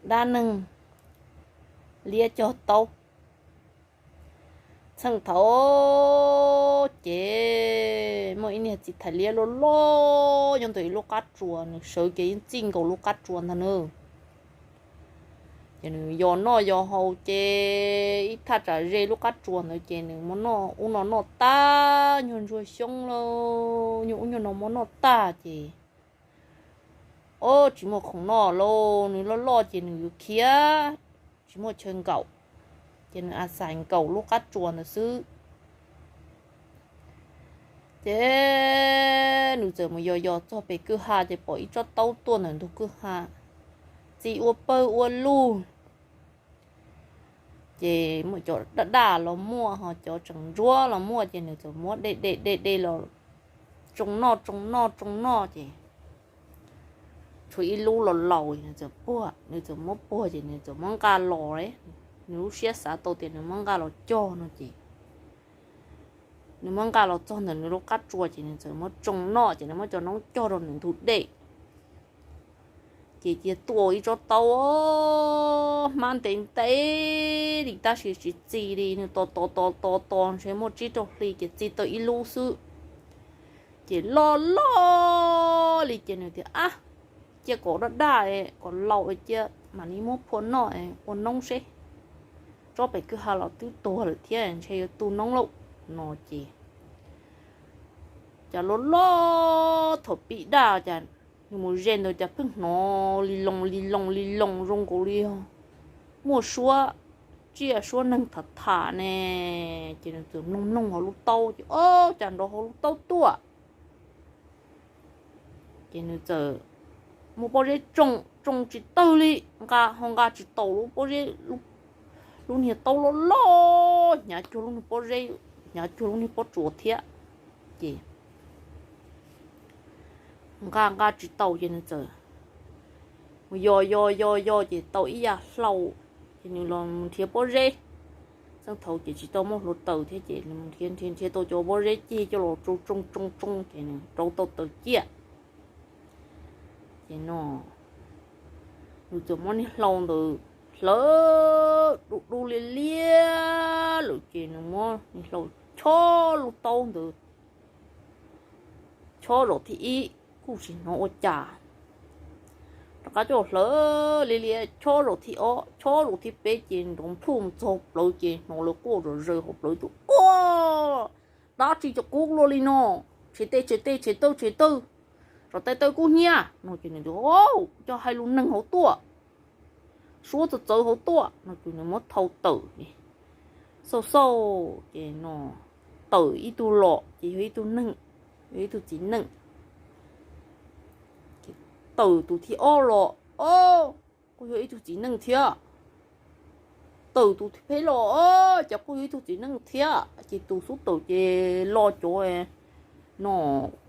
Dab neeg liab cog taub. Txheej thaum ces muaj ib niag txiv thais liab loj loj nyob ntawm ib lub qab tsuas, nws sawv kev yeej txij nkaus lub qab tsuas ntag na. Ces nws yos noj yos haus ces ib thaj tsam ze lub qab tsuas ntawd ces nws muab noj ub no noj tag, nyuag ntsuag xyoob lauj, nyuag ub nyuag no muab noj tag ces, o, tsis muaj khoom noj lauj, nws loj loj ces nws yuav khiav, tsis muaj chaw nkaum, ces nws a xais nkaum lub qab tsuas ntawd xwb. Ces nws txawm mus yos yos txog pem kwj ha ces pom ib tsob taub tuaj ntawm ntug kwj ha, txi ua pawg ua lug. Ces muaj cov daj daj los muaj, ho cov tseem ntsuab los muaj, ces nws txawm muab de de de de los tsoo noj tsoo noj tsoo noj ces tshuav ib lub los laus, nws txawm puag, nws txawm muab puag ces nws txawm muab nqa los, nws lub siab xav tau tias nws muab nqa los cog no ces nws muab nqa los txog ntawm nws lub qab tsuas ces nws txawm muab tsoo noj ces nws muab cov noob cog rau nws ntug dej. Ces cia tuaj ua ib tsob taub hmab ntev ntev li tab sis tsis txi li, nws tos tos tos tos tos ntshe muaj tsib rau hli ces txi tau ib lub xwb. Ces loj loj li ces nws tias, ab, cia kom daj daj kom laus cia mam li muab phua noj ua noob seb, tsob pem kwj ha los twb tuag lawm thiab ntshe yuav tu noob lauj no ces cas loj loj thaum pib daj cas nws mus ze ntawd cas pheej hnov li loo li loo li loo zoo nkaus li muaj suab tsiaj suab neeg tham tham ne. Ces nws txawm mloog mloog hauv lub taub ces o, cas nrov hauv lub taub tuaj. Ces nws txawm muab pob zeb tsoo, tsoo tsis tawg li, nqa ho nqa tsis tau lub pob zeb, lub niag taub loj loj hnyav cuag lub niag pob zeb, hnyav cuag lub niag pob tsuas thiab. Ces nqa nqa tsis tau ces nws txawm mus yos yos yos yos ces tau ib yam hlau, ces nws los nrhiav pob zeb. Txheej thaum ces tsis tau muaj hluav taws thiab ces nws nrhiav nrhiav nrhiav tau cov pob zeb cig coj los tsoo tsoo tsoo tsoo ces nws rauv tau taws ciaj. Ces no nws txawm muab niag hlau ntawd hlawv dub dub liab liab lawm ces nws muab niag hlau chob lub taub ntawd, chob zaum thib ib kuj tsis hnov ua cas. Rov qab coj hlawv liab liab chob zaum thib ob, chob zaum thib peb ces nrov nplhuj mus txog plawv ces hnov lawv quaj zom zaws hauv plawv tias, Ua, dab tsi cov qub luaj li no, tshem tej tshem tej tshem tawj tshem tawj, tsov tej tawj kub hnyiab no ces nws tias, Au, cov hais lus neeg hauv tuaj, suab txawv txawv hauv tuaj no ces nws muab thau tawm. Xauj xauj ces no tawm ib tug los ces yog ib tug neeg, yog ib tug txiv neej. Tawm tus thib ob los, o, kuj yog ib tug txiv neej thiab. Tawm tus thib peb los, o, ces kuj yog ib tug txiv neej thiab. Ces tus xub tawm ces los cov no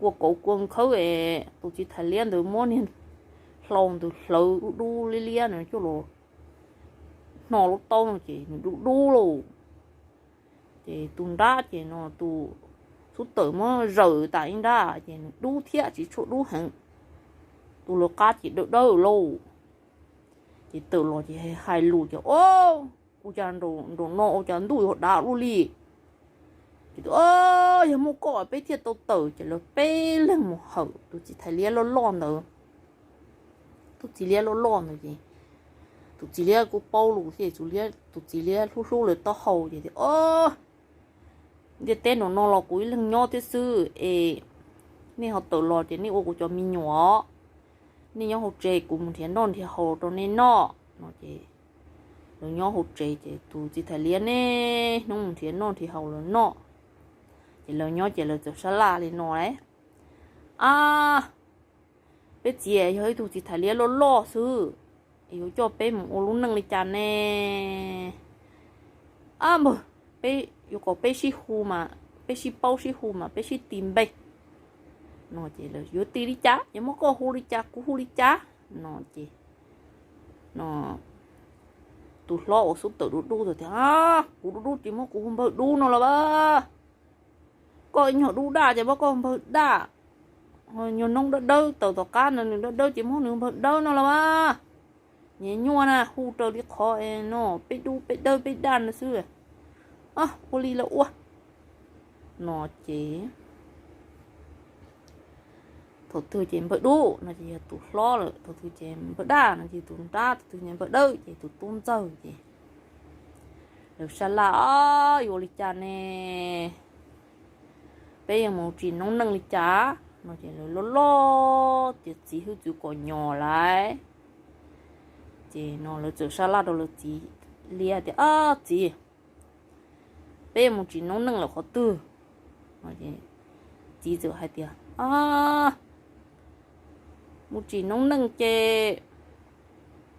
kua kauv kua nkhawb es tus txiv thais liab ntawd muab niag hlau ntawd hlawv dub dub liab liab no coj los hno lub taub no ces nws dub dub lauj. Ces tus nrab ces no tus xub tawm muab zawm tas ib nrab ces nws dub thiab tsis tshua dub heev. Tus lawv qab ces dawb dawb lauj. Ces tawm los ces hais lus ces, O, ua cas nraum no ua cas ntuj yuav dav luaj li. Ces, O, yog muaj koj peb thiaj tau tawm. Ces lawv peb leeg mus hawm tus txiv thais liab loj loj ntawd. Tus txiv liab loj loj ntawd ces tus txiv liab kuj paub lus thiab, tus txiv liab hlub hlub lawv taub hau ces tias, O, ntiaj teb nraum no los kuv ib leeg nyob thiab xwb es nej ho tawm los ces nej ua kuv cov me nyuam, nej nyob hauv tsev kuv mus nrhiav noj nrhiav haus rau nej noj no ces lawv nyob hauv tsev ces tus txiv thais liab niaj hnub mus nrhiav noj nrhiav haus lawv noj. Ces lawv nyob ces lawv txawm sab laj li no lawm, A, peb txiv yog ib tug txiv thais liab loj loj xwb, yuav coj peb mus ua lub neej li cas ne? A npawg, peb yuav kom peb sib hu mas, peb sib paub sib hu mas peb sib tis npe no ces lawv yuav tis li cas, yuav muab koj hu li cas kuv hu li cas no ces no tus hlob uas xub tawm dub dub tias, Kuv dub dub ces muab kuv hu npawg dub no los as. Koj ib nyuag dub daj ces muab koj hu npawg daj. Nyuag noob dawb dawb tawm tom qab no nws dawb dawb ces muab nws hu npawg dawb no los as. Niag nyuaj na, hu raws li qhov no, peb dub peb dawb peb daj no xwb. Ua li los ua. No ces thaum twg ces npawg dub no ces yog tus hlob lawm, thaum twg ces npawg daj no ces tus nrab, thaum twg ces npawg dawb ces tus tub ntxawg ces lawv sab laj, Yuav ua li cas ne? Peb yuav mus tsim noob neej li cas? No ces lawv loj loj tias txiv hwj txwv kom nyos lawm. Ces no lawv txawm sab laj rau lawv txiv liab tias, Txiv, peb yuav mus tsim noob neej lawm qhov twg? Txiv txawm hais tias, Mus tsim noob neej ces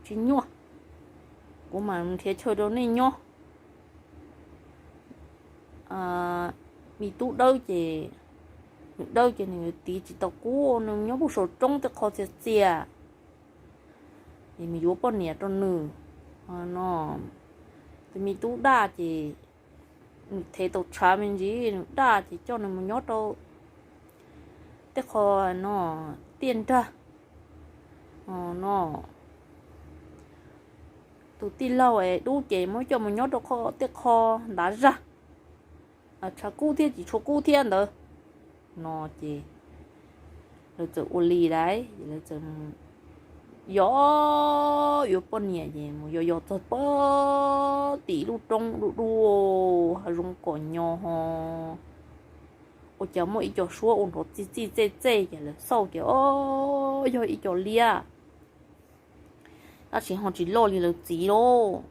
tsis nyuaj, kuv mam nrhiav chaw rau nej nyob. Me tub dawb ces, nws dawb ces nws yuav tiv tsis tau kuv, nws nyob puag saum roob tej qho txias txias, es nws yuav poj niam rau nws. No, tus me tub daj ces nws thev tau tshav me ntsis, nws daj ces coj nws mus nyob rau tej qho no tiaj nrag. No, tus tij laug es dub ces muab coj mus nyob rau tej qho ntav zag, tshav kub thiab tsis tshua kub thiab ntawd. No ces lawv txawm ua li lawv txawm yos yuav poj niam ces mus yos yos txog pem tim lub roob dub dub, hav zoov kom nyos ho ua cas muaj ib co suab ua nrov txij txij txej txej ces lawv xauj ces o, yog ib co liab, tab sis ho tsis loj li lawv txiv lauj,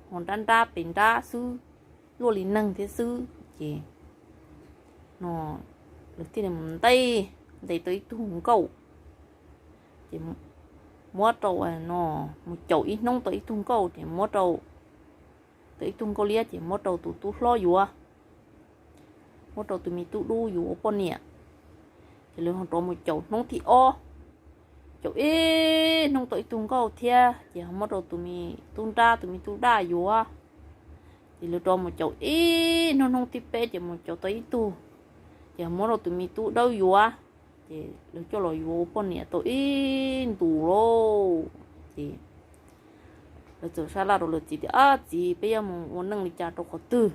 ho nrab nrab pes nrab xwb, luaj li neeg thiab xwb. Ces no lawv thiaj li mus ntes, ntes tau ib tug nkauj, ces muab rau, no, mus caum ib hnub tau ib tug nkauj ces muab rau, tau ib tug nkauj liab ces muab rau tus tub hlob yuav, muab rau tus me tub dub yuav ua poj niam. Ces lawv ho rov mus caum hnub thib ob, caum ib hnub tau ib tug nkauj thiab ces ho muab rau tus me tub nrab tus me tub daj yuav. Ces lawv rov mus caum ib hnub, hnub thib peb ces mus caum tau ib tug, ces ho muab rau tus me tub dawb yuav. Ces lawv coj los yuav ua poj niam tau ib ntus lauj. Ces lawv txawm sab laj rau lawv txiv tias, Ab txiv, peb yuav mus ua neej li cas rau qhov twg?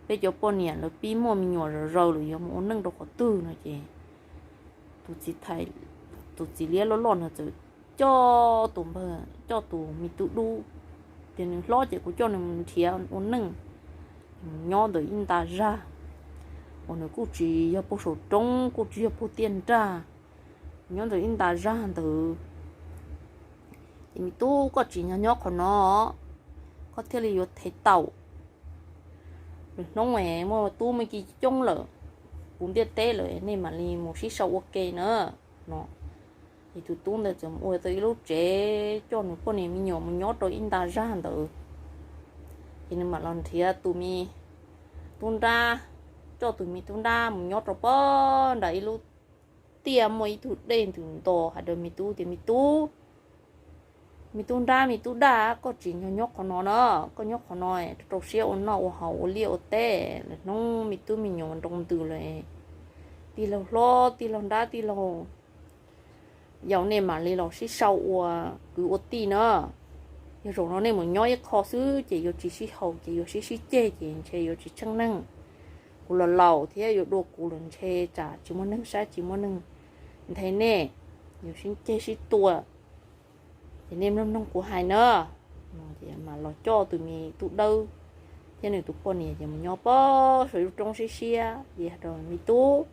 Peb cov poj niam lawv pib muaj me nyuam zom zaws lawm, yuav mus ua neej rau qhov twg? No ces tus txiv liab loj loj no txawm coj tus npawg, coj tus me tub dub, tias nws hlob ces kuv coj nws mus nrhiav ua neej, mus nyob ntawm ib nta zag uas nws kuj tsis yog puag saum roob kuj tsis yog puag tiaj nrag, nyob ntawm ib nta zag ntawd. Ces me tub, koj tsis nyob nyob qhov no, koj thiaj li yuav thev taum. Lwm hnub es muaj tub muaj ki coob lawm, puv ntiaj teb lawm, nej mam li mus sib sau ua ke na. No ces tus tub ntawd txawm mus ua tau ib lub tsev coj nws poj niam me nyuam mus nyob rau ib nta zag ntawd. Ces nws mam los nrhiav tus me tub nrab, coj tus me tub nrab mus nyob rau pog nram ib lub tiaj muaj ib tug dej ntws nto, hais rau me tub tias, Me tub, me tub nrab me tub daj, koj tsis nyob nyob qhov no na, koj nyob qhov no rau siab ua noj ua haus ua liaj ua teb, lwm hnub me tub me nyuam nroo ntws lawm, tij laug hlob tij laug nrab tij laug yau nej mam li los sib sau ua kwv ua tij na. Yog zaum no nej mus nyob ib qho xwb ces yuav tsis sib haum ces yuav sib sib ceg ces ntshe yuav tsis tsheej neeg. Kuv los laus thiab yuav dua kuv lawm ntshe tsam tsis muaj neeg saib tsis muaj neeg nthe nej, yuav sib ceg sib tua. Ces nej mloog mloog kuv hais na. Ces mam los coj tus me tub dawb thiab nws tus poj niam ces mus nyob pog saum ib lub roob siab siab ces hais rau me tub,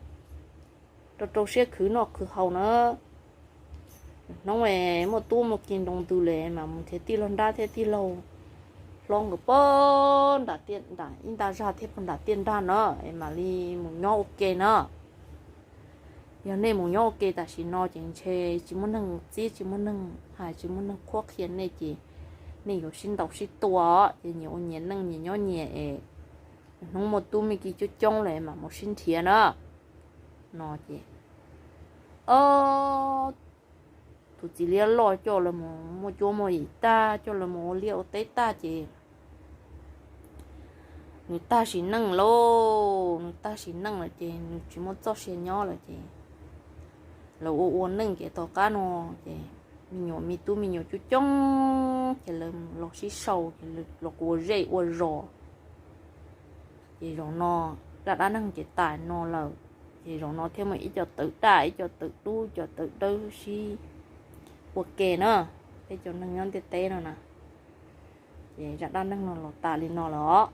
rau rau siab khwv noj khwv haus na. Hnub es muaj tub muaj ki nroo ntws lawm mas mus nrhiav tij laug nrab thiab tij laug hlob nkawd pog nram ib nta zag thiab pog nram tiaj nrag na, es mam li mus nyob ua ke na. Yog nej mus nyob ua ke tam sim no ces ntshe tsis muaj neeg txib tsis muaj neeg hais tsis muaj neeg qhuab qhia nej ces nej yuav sib ntaus sib tua, ces nyias ua nyias neej nyias nyob nyias es hnub muaj tub muaj ki coob coob lawm mam mus sib nrhiav na. No ces, o, tus txiv liab loj coj lawv mus muaj cuab muaj yig tag, coj lawv mus ua liaj ua teb tag ces nws tag sim neej lauj, nws tag sim neej lawm ces nws tsis muaj txoj sia nyob lawm ces lawv ua ua neej ces tom qab no ces me nyuam me tub me nyuam coob coob ces lawv los sib sau ces lawv los ua zej ua zos. Ces zaum no zaj dab neeg ces tas no lawm, ces zaum no thiaj muaj ib co tawv daj ib co tawv dub cov tawv dawb sib ua ke na, peb cov neeg nyob ntiaj teb no na. Ces zaj dab neeg no los tas li no lawm os,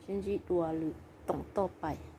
sib ntsib dua lwm toom toj pais.